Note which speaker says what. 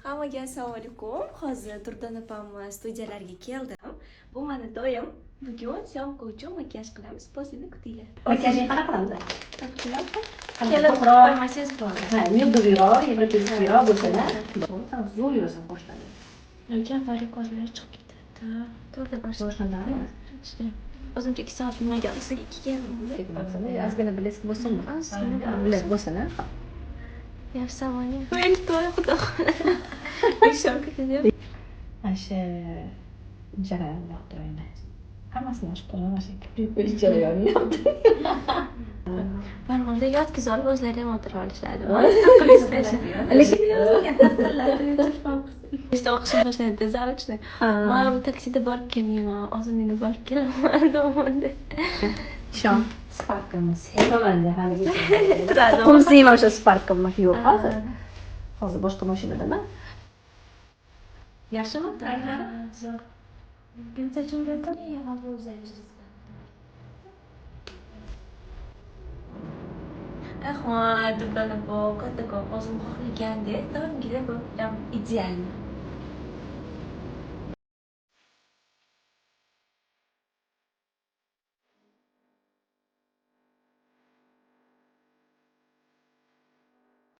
Speaker 1: Hammaga assalomu alaykum. Hozir Durdona opamni studiyalarga keldim. Bu mani doim. Bugun съёмка uchun makiyaj qilamiz. Postini kutinglar.
Speaker 2: Makiyajni qanaqa qilamiz?
Speaker 1: Kelib
Speaker 2: Ko'proq
Speaker 1: qo'ymasangiz bo'ladi.
Speaker 2: Ha, nudovyroq, европейскийroq bo'lsa-da. Zo'r yurasan qo'shiladi.
Speaker 1: Lekin varikozlar chiqib ketadi. To'g'ri.
Speaker 2: Boshlanadimi?
Speaker 1: O'zimcha 2 soat nimaga ustiga ikkiga.
Speaker 2: Ozgina блеск bo'lsinmi?
Speaker 1: Ozgina.
Speaker 2: Блеск bo'lsin, a?
Speaker 1: Я в салоне. Men to'y, xudo xohlasa. Съёмка deb.
Speaker 2: Mana shu jarayonni yoqtirmayman. Hammasini ochib qo'yaman, mana shu kiprik qo'yish jarayonini yoqtirmayman.
Speaker 1: Farg'onada yotqizib olib, o'zlari ham o'tirib olishadi.
Speaker 2: Lekin
Speaker 1: Işte o'qishni boshlaydi заочно. Man taksida borib kelmayman, o'zim borib kelaman deb.
Speaker 2: Ishon. Sparkimni sevaman haligi.
Speaker 1: Turadi.
Speaker 2: Qo'msayman o'sha Sparkimni. Yo'q, hozir. Hozir boshqa mashinadaman. Yaxshimi?
Speaker 1: Zo'r. Men sochimga Rahmat, Durdona opa, kattakon o'zim xohlagandek, doimgidek bu прям идеально.